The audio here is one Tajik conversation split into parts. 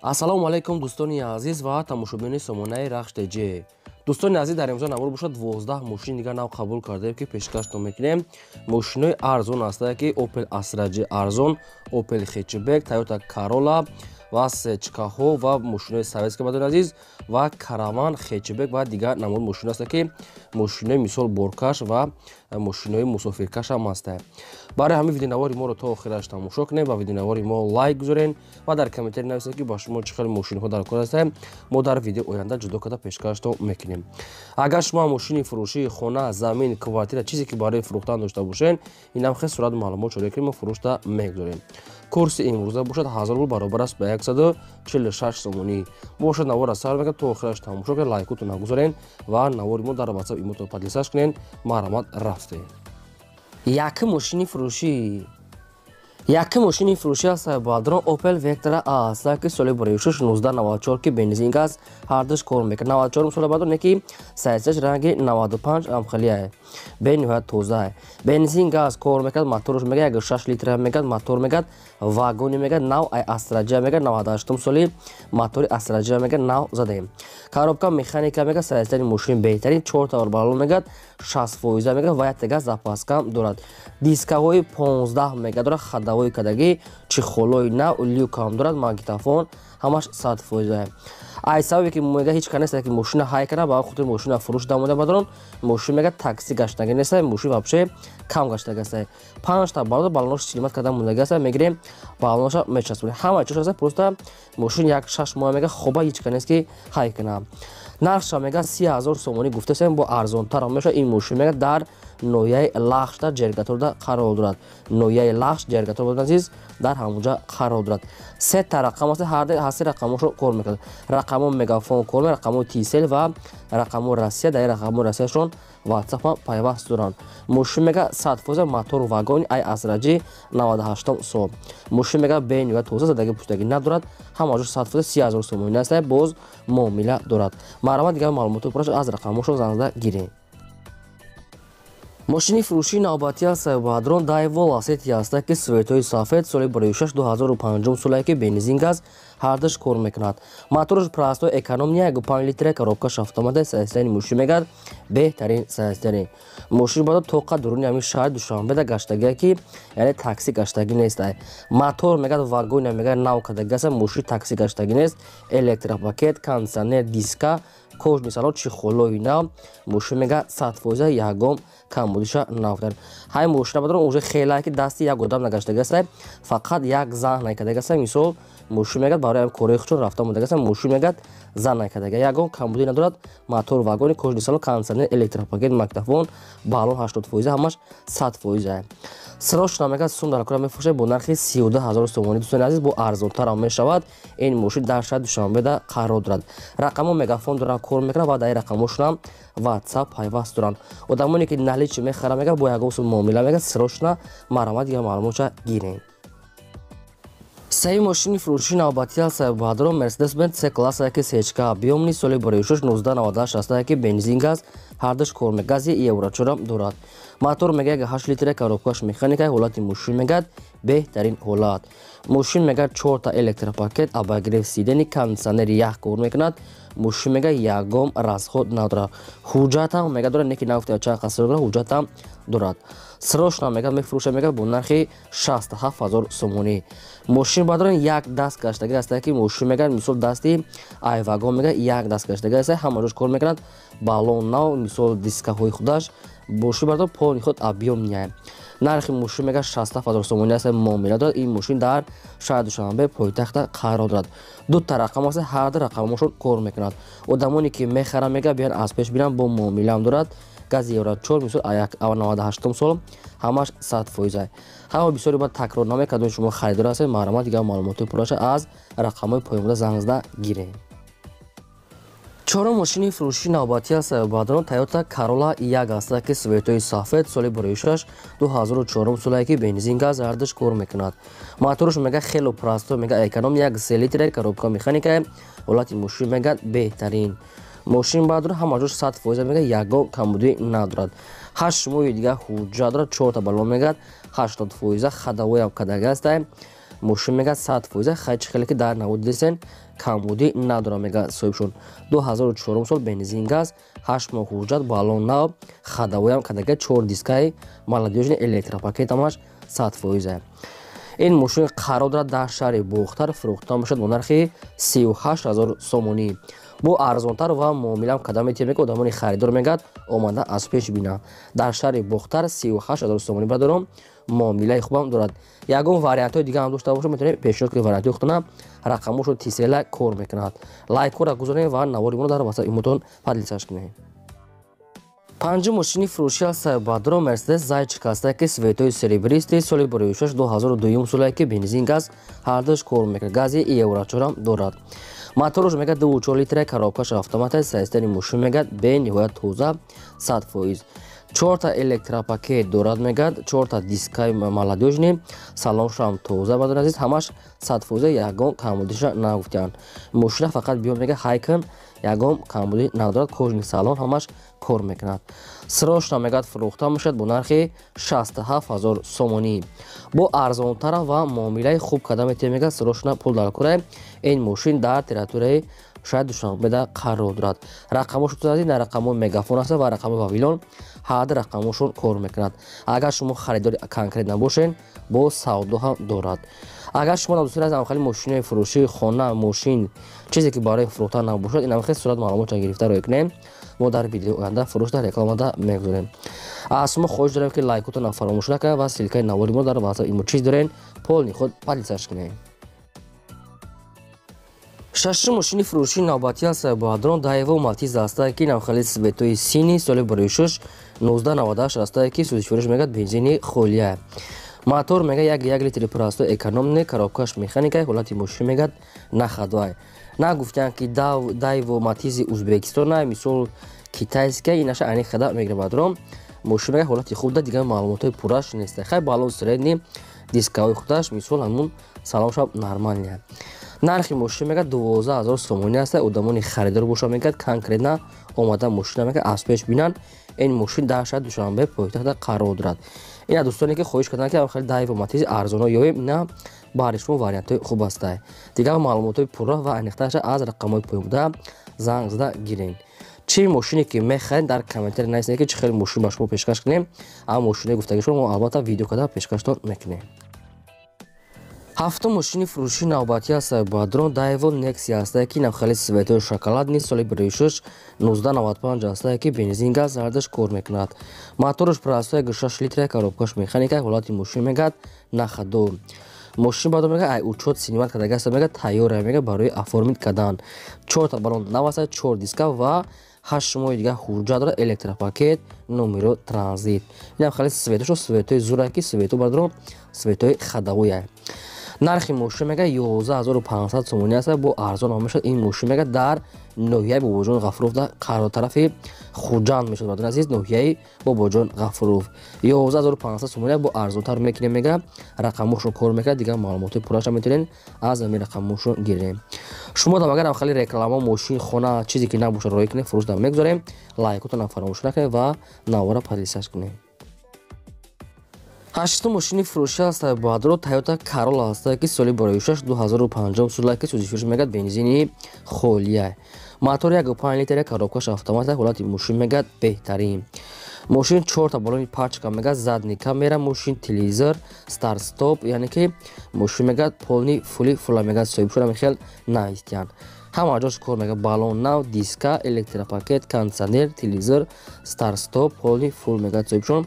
Ассалому алайкум, дӯстони азиз ва тамошобинони сомонаи Рахш ТЖ. Дӯстони азиз, дар имрӯза навор бошад, 12 мошини дигар нав қабул кардаем, ки пешкаштон мекунем. Мошинои арзон ҳастанд, ки Opel Astra J арзон, Opel Hatchback, Toyota Corolla ва сечкаҳо ва мошинои советский, бадони азиз, ва Караван, хэтчбек ва дигар намуд мошино ҳастанд, ки мошинои, мисол, боркаш ва мошинои мусофиркаш ҳам ҳастанд. Барои ҳамин видеонавори моро то охираш тамошо кунед ва видеонавори мо лайк гузоред ва дар комментарий нависед, ки ба шумо чӣ хел мошинҳо дар кор ҳастанд. Мо дар видео оянда ҷудо карда пешкаштон мекунем. Агар шумо мошини фурӯшии, хона, замин, квартира, чизе ки барои фурӯхтан дошта бошед, инам хел сурат маълумот шуда ки мо фурӯшта мегузорем. Курси имрӯза бошад, 1000 рубл баробар аст ба 146 сомонӣ бошад. Навора сар мекунад, то охираш тамошо кунед, лайкотон нагузоред ва навори мо дар WhatsApp, имотон поделиться кунед. Марҳамат, рафтем. Якум мошини фурӯшӣ аст, бадрон, Opel Vectra аст, ки соли буришуш 1994, ки бензин, газ ҳардуш кор мекунад. 94 соли, бадрон, ки сайзаш ранги 95 амхелия, бениҳоят тоза, бензин, газ кор мекунад. Моторш мега 6 литр мегад, мотор мегад вагони мегад нав, ай Astra J мегад, 98 соли, мотори Astra J мегад, нав задаем, коробка механика мегад. Сайзтари мошин беҳтарин, чор тавр балон мегад, 60% мегад ва яктага запаска дорад. Дискаҳои 15 мега дорад, ходовой кадагӣ, чехолои нав, люкам дорад, магнитофон, ҳамаш 100%. Ай сабабе ки мега ҳеч кас нест, ки мошина ҳай кара, ба хотири мошина фурӯш дамода. Бадрон, мошин мега такси гаштагӣ нест, мошин вообще кам гаштагӣ аст. Панҷта балон, балонош силимат карда мондагӣ аст, мегирем, балоноша мечаспонем, ҳама чиз аст. Просто мошин як 6 моҳ мега хоба, ҳеч кас нест, ки ҳай кунам. Нархша мега 30 000 сомонӣ гуфтасем, бо арзонтарам мешавад. Ин мошин мега дар ноҳияи Лахш, дар Ҷергаторда қарор дорад. Ноҳияи Лахш, Ҷергатор, азиз, дар ҳамонҷа қарор дорад. Сета рақам аст, ҳар се рақамошо кор мекунад. Рақамо Мегафон кор мекунад, рақамои Тисел ва рақамо Россия. Дар рақамо Россияшон ватсапам пайваст доранд. Мошин мега 100%, мотор вагон, ай Astra J, 98 сол. Мошин мега бениҳоят тоза, задаги пуштагӣ надорад, ҳама ҷо 100%. 30 000 сомонӣ аст, боз муомила дорад. Марҳамат, дигар маълумоти пураш аз рақамошо занг зада гиред. Мошини фурӯшии навбатӣ аст, бадрон, Дайво Ласети аст, ки цветои сафед, соли 6 2005 соле, ки бензин, газ ҳардуш кор мекунад. Моторш простой, экономный, 1,5 литра, коробкаш автомата. Состояние мошин мегад беҳтарин состояние. Мошин бада тоқа дуруни ҳамин шаҳри Душанбеда гаштагия, ки яъне такси гаштагӣ нест. Мотор мегад вагоня мегад нав кардагӣ аст, мошин такси гаштагӣ нест. Электропакет, кондиционер, диска, кожаный салон, чехолои нав. Мошин мега 100%, ягон камбудиша нафтад. Ҳай мошина, бадрон, уже хелае ки дасти як одам нагаштагӣ аст, фақат як зан накардагӣ аст. Мисол, мошин мегад барои кораи худшон рафта омадагӣ аст. Мошин мегад зан накардагӣ, ягон камбудӣ надорад. Мотор вагони, кожаный салон, кондиционер, электропакет, магнитофон, балон 80%, ҳамаш 100%. Срочно мегад сум дар кора мефурӯшад бо нархи 32 000 сомонӣ. Дӯстони азиз, бо арзонтарам мешавад. Ин мошин дар шаҳри Душанбеда қарор дорад. Рақамҳо Мегафон доранд, кор мекунад ва дар рақамҳошонам ватсап пайваст доранд. Одамоне ки наличный мехаранд, мегад бо ягон сум муомила мегад. Срочно, марҳамат, дигар маълумотша гирем. Сеюм мошини фурӯшии навбатӣ аст, бадрон, Мерседес Бенз С класса, ки сечка объёмный, соли 6 1998 аст, ки бензин, газ ҳардуш кор мекунад, гази евро чорам дорад. Мотор мега 8 литра, коробкаш механика. Ҳолати мошин мегад беҳтарин ҳолат. Мошин мегад чорта электропакет, обогрев сидений, кондиционери ях кор мекунад. Мошин мега ягон расход надорад. Ҳуҷҷатам мега дорад, неки нагуфта чанд қаср дорад, ҳуҷҷатам дорад. Срочно мега мефурӯшад, мега бо нархи 67 000 сомонӣ. Мошин, бадрон, як даст гаштагӣ аст, ки мошин мега, мисол, дасти айвагон мега як даст гаштагӣ аст, ҳама ҷош кор мекунад, балон нав, мисол, дискаҳои худаш. Мошин, бардор, полный ход, объёмный. Нархи мошин мега 67 000 сомонӣ аст, муомила дорад. Ин мошин дар шаҳри Душанбе, пойтахта қарор дорад. Дута рақам аст, ҳар ду рақамошон кор мекунад. Одамоне ки мехаранд, мега биён, аз пеш бинанд, бо муомилаам дорад. Гази евро 4, мисол, 98 сол, ҳамаш 100%. Ҳама бисёре бояд такрор намекардем, шумо харидор ҳастед. Марҳамат, дигар маълумоти пурраша аз рақамҳои поёнбуда занг зада гиред. Чорум мошини фурӯшии навбатӣ аст, бадрон, Toyota Corolla як аст, ки цветои сафед, соли 6 2004 соле, ки бензин, газ ҳардуш кор мекунад. Моторш мега хело простой, мега эконом, 1,3 литр, коробка механика. Ҳолати мошин мега беҳтарин. Мошин, бадрон, ҳама ҷош 100%, мега ягон камбудӣ надорад. 8 моҳи дигар ҳуҷҷат дорад, чорта балон мегад, 80%, ходовоям кардагӣ аст. Мошин мега 100%, хай чӣ хеле ки дар навод дидесен, камбудӣ надорад, мега соҳибшон. 2004 сол, бензин газ, 8 моҳ ҳуҷҷат, баллон нав, ходовой ам кадага, 4 дискаи молодёжный, электропакет, ҳамаш 100%. Ин мошин қарор дорад дар шаҳри Бохтар, фурӯхта мешавад бо нархи 38 ҳазор сомонӣ. Бо арзонтар ва муомилаам када метиҳем, мега одамони харидор мегӯяд, омада аз пеш бина. Дар шаҳри Бохтар 38 ҳазор сомонӣ, бардором, муомилаи хубам дорад. Ягон вариантҳои дига ҳам дошта бошад, метавонем пешниҳод кунем вариантҳои худтона. Рақамошо тисела кор мекунад. Лайкҳоро гузорем ва навори моро дар васат имотон поделиться кунем. Панҷум мошини фурӯшӣ аст, Бадро, Мерседес Зайчик ҳаста, ки цвет ои серебристый, соли 2006, 2002 соле, ки бензин газ ҳардуш кор мекунад, гази евро чорам дорад. Моторш мега 2,4 литра, коробкаш автомата. Состояние мошин мегад бениҳоят тоза, 100%. Чорта электропакет дорад, мегад чорта дискаи молодёжный, салоншам тоза, бадон азиз, ҳамаш 100%, ягон камбудиша нагуфтианд. Мошина фақат биё, мега, ҳайкн, ягон камбудӣ надорад, кожаный салон, ҳамаш кор мекунад. Срочно, мегӯяд, фурӯхта мешавад бо нархи 67 ҳазор сомонӣ. Бо арзонтара ва муомилаи хуб карда метавонед, мегӯяд, срочно пул дар кора. Ин мошин дар территорияи шаҳри Душанбеда қарор дорад. Рақамошо на рақамҳои Мегафон аст ва рақами Вавилон, ҳар рақамошон кор мекунад. Агар шумо харидори конкрет набошед, бо савдо ҳам дорад. Агар шумо, дӯстони азиз, хеле мошинои фурӯшии хона, мошин, чизе ки барои фурӯхтан набошад, ин хеле сурат маълумотро гирифта рӯй кунем, мо дар видеои оянда фурӯш дар рекламада мегузорем. Аз шумо хоҳиш дорем, ки лайкотонро фаромӯш накунед ва ссылка и навори мо дар ватсап имо чиз дорем, полный худ поделиться кунем. Шашум мошини фурӯшии навбатӣ аст, Баҳдрон, Даево Матиз ҳастае, ки навхали цвет ои синий, соли 2006, 1998 ҳастае, ки сӯзишвориш мегӯяд бензини холия. Мотор мега 1,1 литри простой, экономный, коробкаш механика. Ҳолати мошин мегӯяд на ходовой. На гуфтиянд, ки Дайво Матизи Узбекистона, мисол китайская, инаша ани хада мегирад. Баҳдрон, мошин мега ҳолати хуб да, дигар маълумотҳои пурраш нест. Хай, баллон средний, дискаҳои худаш, мисол ҳамун салоншам нормальный. Нархи мошин мегӯяд 12 000 сомонӣ аст. Одамони харидор боша, мегӯяд, конкретно омада мошина, мегӯяд, аз пеш бинанд. Ин мошин дар шаҳри Душанбе, пойтахта қарор дорад. Ина дӯстоне ки хоҳиш карданд, ки хеле Дайво Матизи арзоно ёбем, ина баҳри шумо вариантҳои хуб ҳастанд. Дигар маълумотҳои пурра ва аниқтарша аз рақамҳои поён буда занг зада гиред. Чӣ мошине ки мехаред, дар комментарий нависед, ки чӣ хеле мошин ба шумо пешкаш кунем. Ама мошинои гуфтагии шумо мо албатта видео карда пешкаштон мекунем. Ҳафтум мошини фурӯшии навбатӣ аст, Бадрон, Дайво Нексия ҳастае, ки навхали цвет ои шоколадный, соли 2006, 1995 ҳастае, ки бензин газ ҳардаш кор мекунад. Моторш простой, 6 литра, коробкаш механика. Ҳолати мошин мегӯяд на ходу. Мошин баъдо мега ай учёт снимать кардагаста, мега тайёра, мега барои оформить кардан. Чорта баллон наваса, чор диска ва 8 моҳи дигар ҳуҷҷат дорад, электропакет, номеро транзит. Инам хеле цвет ошо цвет ои зура, ки цвет о, бардором, цвет ои ходовой. Нархи мошин мега 11 500 сомонӣ аст, бо арзон ҳам мешавад. Ин мошин мега дар ноҳияи Бобоҷон Ғафуров қарор, тарафи Хуҷанд мешавад, бардори азиз, ноҳияи Бобоҷон Ғафуров. 11 500 сомонӣ, бо арзонтар мекунем, мега рақамошон кор мекунад. Дигар маълумотҳои пурраша метавонед аз ҳамин рақамошон гирем. Шумо дам агар хеле реклама, мошин, хона, чизе ки набошад, роҳӣ кунед, фурӯш дам мегузорем. Лайкотонам фаромӯш накунед ва навора поделиться кунед. Ҳаштум мошини фурӯшӣ аст, Баҳдуро, Тойота Карола ҳастае, ки соли 2006, 2005 солае, ки сӯзишвориш мегӯяд бензини холия. Мотор 1,5 литр, коробкаш автомат. Ҳолати мошин мегӯяд беҳтарин. Мошин чорта балони пачка, мегӯяд задний камера, мошин телевизор, старт стоп, яъне ки мошин мегӯяд полный фули фула, мегӯяд соҳибшуда мехел наистиянд. Ҳама ҷош кор мегӯяд, баллон нав, диска, электропакет, кондитсионер, телевизор, старт стоп, полный фул, мегӯяд соҳибшон.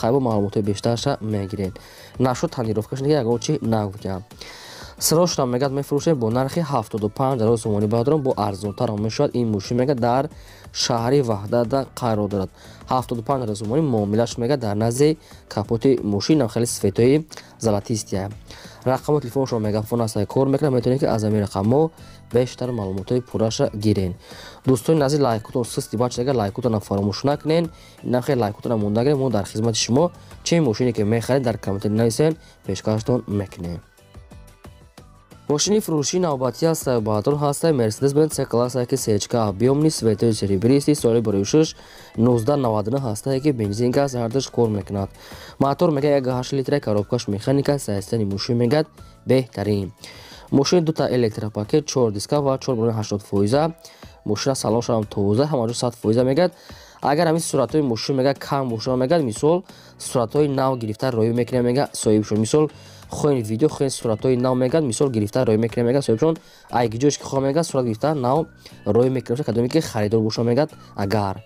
Хайбо маълумотҳои бештарша мегиред. Нашуд тонировка ш, дига ягон чи нагуфтиям. Срочно, мегӯяд, мефурӯшем бо нархи 75 000 сомонӣ. Баҳдорон, бо арзонтарам мешавад. Ин мошин мегӯяд дар шаҳри Ваҳдата қарор дорад. 75 000 сомонӣ муомилаш, мегӯяд дар назди капоти мошин хеле цвет ои золотистый. Рақамҳои телефоншон Мегафон аст, кор мекунад, метавонед, ки аз ҳамин рақамҳо бештар маълумотҳои пурраша гирен. Дӯстони азиз, лайкотон систи бача, лайкотонро фаромӯш накунед. Инам хеле лайкотонро монда гиред. Мо дар хизмати шумо, чӣ мошине ки мехаред, дар комментарий нависед, пешкаштон мекунем. Мошини фурӯшии навбатӣ аст, Баҳдор, ҳаста Мерседес Бенз С класса, ки сечка объёмный, цвет ои серебристый, соли 2006, 1999 ҳастае, ки бензин газ ҳардаш кор мекунад. Мотор мега 1,8 литра, коробкаш механика. Состояние мошин мегӯяд Беҳтарин. Мошини дута электропакет, 4 диска ва 4,80%. Мошина салоншам тоза, ҳамаҷо 100% мегӯяд. Агар ҳамин суратҳои мошин мега кам бошад, мегӯяд, мисол суратҳои нав гирифта роӣ мекунем, мега соҳибшон. Мисол хоҳем видео, хоҳем суратҳои нав, мегӯяд, мисол гирифта роӣ мекунем, мегӯяд соҳибшон. Ай ҷош ки хоҳам, мегӯяд, сурат гирифта нав роӣ мекунем, кадоме ки харидор бошад, мегӯяд. Агар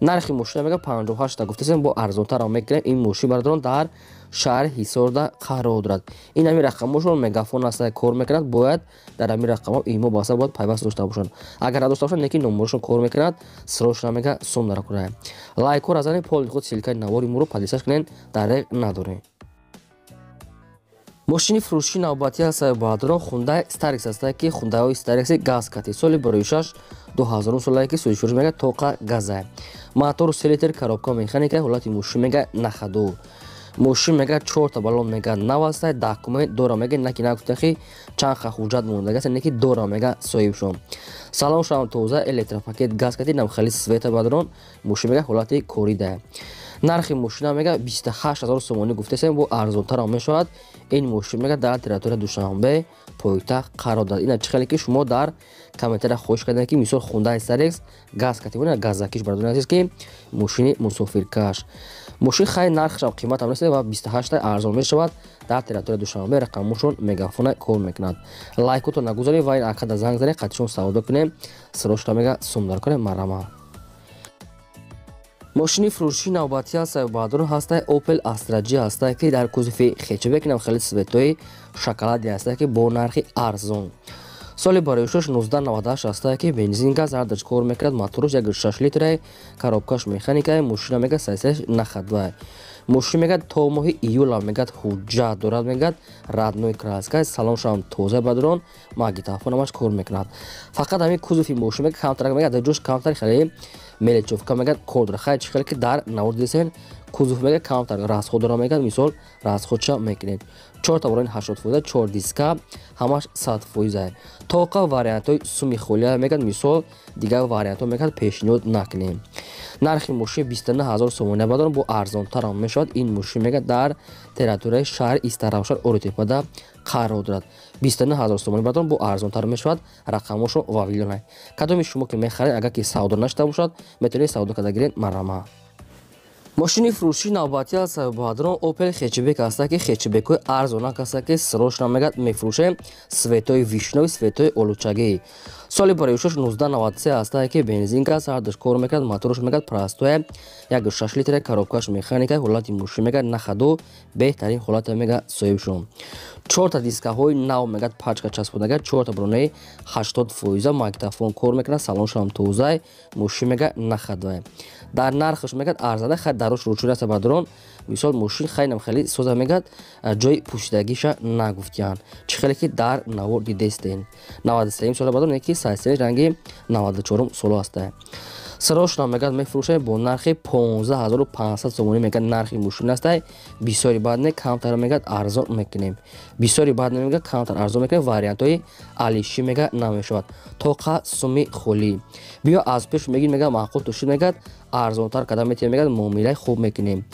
нархи мошина, мегӯяд, 58 та гуфтасем, бо арзонтарам мекунем. Ин мошин, бародарон, дар шаҳри Ҳисорда қарор дорад. Ин ҳамин рақамошон мегафон аст, кор мекунад. Бояд дар ҳамин рақамҳо имо баста бояд пайваст дошта бошанд. Агар надошта бошанд, неки номерошон кор мекунад, срочно, мега, сум даркунад. Лайкҳоро занед, поли худ ссылкаи навори моро подписать кунед, дареғ надорем. Мошини фурӯшии навбатӣ аст, бародарон, Хундай Старекс аст, ки Хундаи Старекси газ кати, соли 2006 2000 солае ки сӯзишфурӯш, мега, тоқа газа, мотор 3 литр, коробка механика, ҳолати мошин, мега, на ходу. Мошин, мега, чорта баллон, мега, нав аста, документ дора, мега, наки нагуфтахи чанд ха ҳуҷҷат мондагааст, неки дора, мега, соҳибшон. Салоншам тоза, электропакет, газ кати, намхали света, бародарон. Мошин, мега, ҳолати корида. Нархи мошина, мега, 28 000 сомонӣ гуфтасем, бо арзонтарам мешавад. Ин мошин, мега, дар территория Душанбе, пойтахт қарор дорад. Ина чӣ хеле ки шумо дар комментария хоҳиш кардем, ки мисол Хундай Старекс газ кати, газакиш, бародарони азиз, ки мошини мусофиркаш. Мошин хай нархшам қиматам нест ва 28 арзон мешавад. Дар территория Душанбе, рақамошон мегафона кор мекунад. Лайкото нагузоред ва ин акада занг занед, қатишон савдо кунем, срочно, мега, сум дар кунем, марама. Мошини фурӯшии навбатӣ аст, бародарон, ҳастай Opel Astra G ҳастай, ки дар кузови хэтчбек, нам хеле цветои шоколади ҳастай, ки бо нархи арзон. Соли бароишош 1998 ҳастай, ки бензин, газ ҳардаш кор мекунад, моторш 1,6 литра, коробкаш механика. Мошина, мега, сайсаш на ходовая. Мошин, мегӯяд, то моҳи июла, мегӯяд, ҳуҷҷат дорад, мегӯяд, родной краска, салоншам тоза, бародарон, магнитофонамаш кор мекунад. Фақат ҳамин кузови мошин, мегӯяд, камтар, мегӯяд, дар ҷош камтар хеле мелочёвка, мегӯяд, кор дорад. Хай, чӣ хеле ки дар навор дидесен, кузов, мегӯяд, камтар расход дорад, мегӯяд, мисол расходша мекунед. Чорта борони 80%, чор диска, ҳамаш 100%. Тоқа вариантҳои суми холия, мегӯяд, мисол дигар вариантҳо, мегӯяд, пешниҳод накунем. Нархи мошин 29 000 сомонӣ, бародарон, бо арзонтарам мешавад. Ин мошин, мегӯяд, дар территорияи шаҳри Истаравшан, Оритепада қарор дорад. 29 000 сомонӣ, бародарон, бо арзонтар мешавад. Рақамошо вавилона. Кадоми шумо ки мехаред, агар ки савдо нашуда бошад, метавонед савдо карда гиред, марама. Мошини фурӯшии навбатӣ аст, бародарон, Opel хэтчбек аст, ки хэтчбекҳои арзонак аст, ки срочно, мегӯяд, мефурӯшем. Цветои вишнёвый, цветои олучагӣ. Соли бароишош 1993 аст, ки бензин, газ ҳардаш кор мекунад, моторш, мегӯяд, простое, 1,6 литра, коробкаш механика, ҳолати мошин, мегӯяд, на ходу, беҳтарин ҳолате, мегӯяд, соҳибшон. Чорта дискаҳои нав, мегӯяд, пачка часпондага, чорта бронаи 80%, магнитофон кор мекунад, салоншам тозай, мошин, мегӯяд, на ходовая. Дар нархаш, мегӯяд, арзанда, хай дарош рӯчун аст, бародарон. Мисол мошин хайнам хеле соза, мегӯяд, ҷои пӯшидагиша нагуфтиянд. Чӣ хеле ки дар навор дидестен, 93 сола, бародарон, ки сайсени ранги 94 соло аста. Срочно, мегӯяд, мефурӯшем бо нархи 15 500 сомонӣ, мегӯяд, нархи мошин астай. Бисёри баъд не, камтар, мегӯяд, арзон мекунем. Бисёри баъд не, мегӯяд, камтар арзон мекунем. Вариантҳои алишӣ, мегӯяд, намешавад, тоқа суми холӣ. Биё аз пеш мегӣ, мегӯяд, маъқул тушид, мегӯяд, арзонтар карда метавонем, мегӯяд, муомилаи хуб мекунем.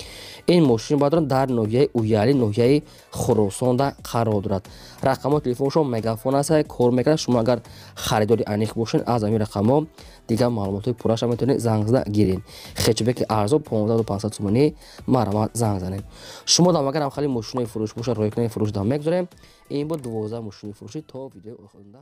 Ин мошин, бародарон, дар ноҳияи Уяли, ноҳияи Хуросонда қарор дорад. Рақамҳои телефоншон мегафон аст, кор мекунад. Шумо агар харидори аниқ бошед, аз ҳамин рақамҳо дигар маълумотҳои пурраша метавонед занг зада гиред. Хэтчбеки арзон 15 500 сомонӣ, марҳамат, занг занед. Шумо дам агар ҳам хеле мошинои фурӯш бошад, ройкунаи фурӯш дам мегузорем. Ин буд 12 мошини фурӯшӣ. То видеои оянда.